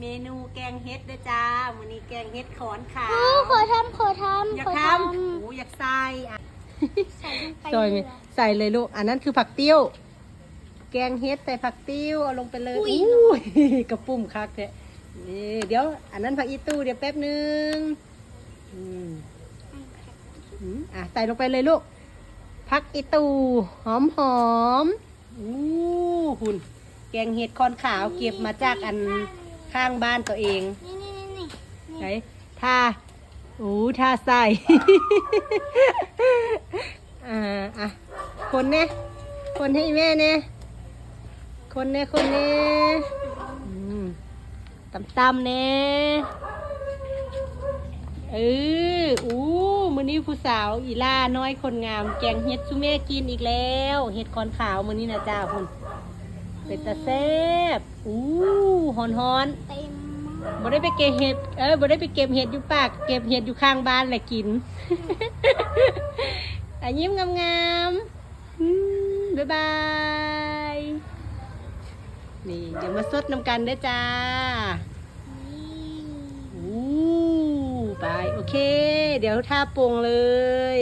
ເມນູແກງເຫັດເດີຈ້າ ມື້ນີ້ແກງເຫັດຂອນຂາວ. ໂອ້ ຂໍທຳ ຂໍທຳ ຢາກ ຂໍ ທຳ ທຳ ໂອ້ ຢາກໃສ່ ອ່ະ ໃສ່ລົງໄປ ຊ່ອຍແມ່ ເລີຍ ໃສ່ເລີຍລູກ. ອັນນັ້ນຄືຜັກຕິ້ວ ແກງເຫັດໃສ່ຜັກຕິ້ວ ເອົາລົງໄປເລີຍ. ອຸ້ຍ ອຸ້ຍ ກະປຸ້ມຄັກແທ້. ນີ້ ດຽວ ອັນນັ້ນຜັກອີ່ຕູ່ ດຽວແປັບໜຶ່ງ. ອືມ ອືມ ອ່ະ ໃສ່ລົງໄປເລີຍລູກ ຜັກອີ່ຕູ່ ຫອມໆ. ອູ້ ຫຸ່ນ ແກງເຫັດຂອນຂາວ ເກັບມາຈາກອັນຂ້າງບ້ານຕົວເອງ. ນີ້ໆໆໆ ໄປ ຖ້າ ໂອ້ ຖ້າໃສ່ ອ່າ ອ່ະ ຄົນແດ່ ຄົນໃຫ້ແມ່ແດ່ ຄົນແດ່ ຄົນແດ່. ອືມ ຕ່ຳໆແດ່. ເອີ ອູ້ ມື້ນີ້ຜູ້ສາວອີ່ຫຼ້ານ້ອຍຄົນງາມ ແກງເຫັດສູ່ແມ່ກິນອີກແລ້ວ. ເຫັດຂອນຂາວມື້ນີ້ນະຈ້າ ພຸ້ນ ເປັນຕາແຊບ. ອູ້ ຮ້ອນໆ ເຕັມມາກ ບໍ່ໄດ້ໄປເກັບເຫັດ ເອີ ບໍ່ໄດ້ໄປເກັບເຫັດຢູ່ປ່າ ເກັບເຫັດຢູ່ຂ້າງບ້ານແຫຼະກິນ. ອາ ຍິ້ມງາມໆ. ອືມ ບາຍບາຍ. ນີ້ ດຽວມາສົດນຳກັນເດີຈ້າ. ອູ້ ໄປ ໂອເຄ ດຽວຖ້າປົງເລີຍ.